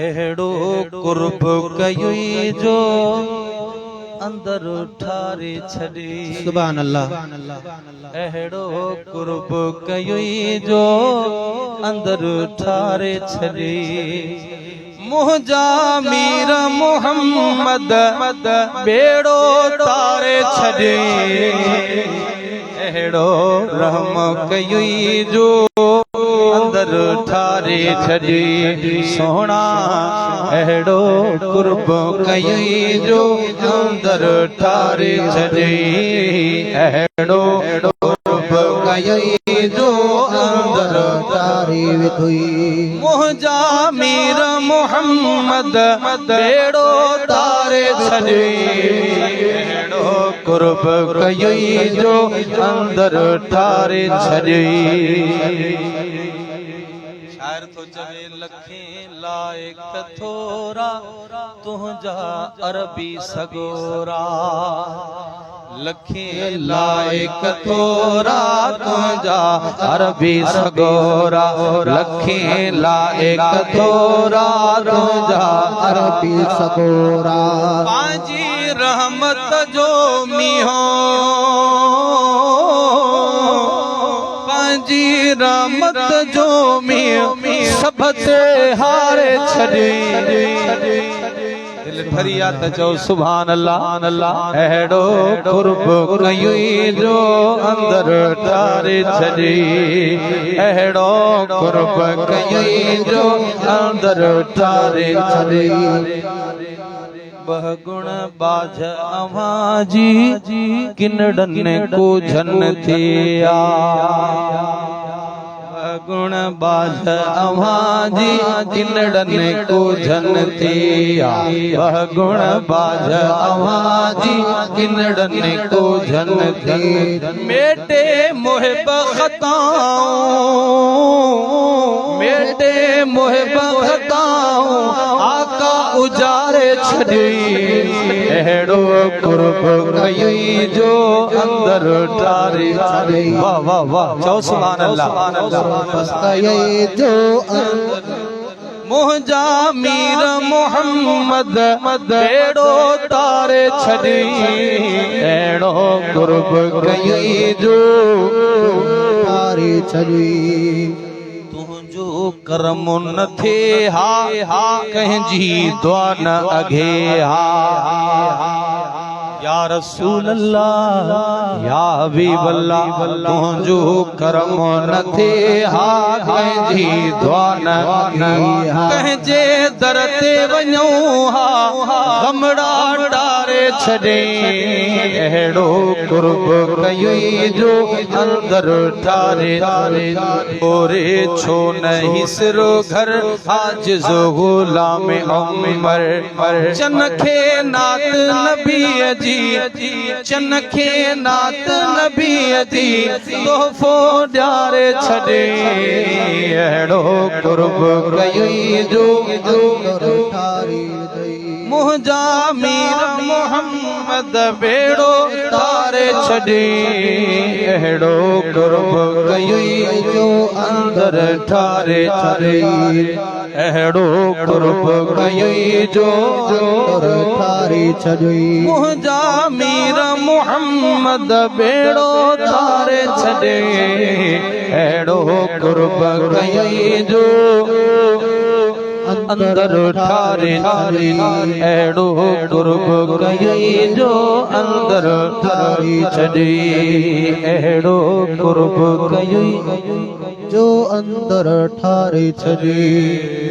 अहिड़ो कुर्ब कयोई जो अंदर ठारे छॾे। सुभान अल्लाह। अहिड़ो कुर्ब कयोई जो अंदर ठारे छॾे। मुंहिंजा मीर मोहम्मद ॿेड़ो तारे छॾे। अहिड़ो रहम कयोई जो अंदर ठारे छॾे। सोहणा अहिड़ो कुर्ब कयोई जो अंदर ठारे छॾे। अहिड़ो कुर्ब कयोई जो अंदर ठारे विधुई। मुंहिंजा मीर मोहम्मद ॿेड़ो तारे छॾे। अहिड़ो कुर्ब कयोई जो अंदर ठारे छॾे। शाइर थो चवे लखे लाइक़ थोरा तुंहिंजा अरबी सगोरा। लखे लाइक़ थोरा तुंहिंजा अरबी सगोरा। लखे लाइक़ थोरा तुंहिंजा अरबी सगोरा। पंहिंजी रहमत जो मींहुं, पंहिंजी रहमत जो मींहुं सभ ते हारे छॾे। दिलि ठरी आ त चओ सुभान अल्लाह। अहिड़ो कुर्ब कयोई जो अंदर ठारे छॾे। अहिड़ो कुर्ब कयोई जो अंदर ठारे छॾे। ॿ गुण बाझ अव्हां जी किनड़नि कोझनि थिया। ॿ गुण बाझ अव्हां जी किनड़नि कोझनि थिया। ॿ गुण बाझ अव्हां जी किनड़नि कोझनि थिया। मेटे मुहिब ख़ताऊं, मेटे मुहिब ख़ताऊं आका उजारे छॾे। अहिड़ो कुर्ब कयोई जो अंदर ठारे छॾे। वाह वाह वाह, चओ सुभान अल्लाह। कयोई जो मुंहिंजा मीर मोहम्मद ॿेड़ो तारे छॾे। अहिड़ो कुर्ब कयोई जो ठारे छॾे। तुंहिंजो करम न थिए हा कंहिंजी दुआ न अघे हा। या रसूल अल्लाह या हबीब अल्लाह, तुंहिंजो करम न थिए हा कंहिंजी दुआ न कंहिंजे दर ते वञूं हा ग़मड़ा टारे छॾे। अहिड़ो कुर्ब कयोई जो अंदर ठारे। ओरे छो न ही सिर घर आजिज़ ग़ुलाम उमर। चन खे नात नबीअ जी, चन खे नात नबीअ जी तोहफ़ो ॾियारे छॾे। अहिड़ो कुर्ब कयोई जो ठारे विधुई। मुंहिंजा मीर मोहम्मद ॿेड़ो तारे छॾे। अहिड़ो कुर्ब कयोई जो अंदर ठारे छॾे। अहिड़ो कुर्ब कयोई जो ठारे छॾे। मुंहिंजा मीर मोहम्मद ॿेड़ो तारे छॾे। अहिड़ो कुर्ब कयोई जो अंदर ठारे छॾे। अहिड़ो कुर्ब कयोई जो अंदर ठारे छॾे। अहिड़ो कुर्ब कयोई जो अंदर ठारे छॾे।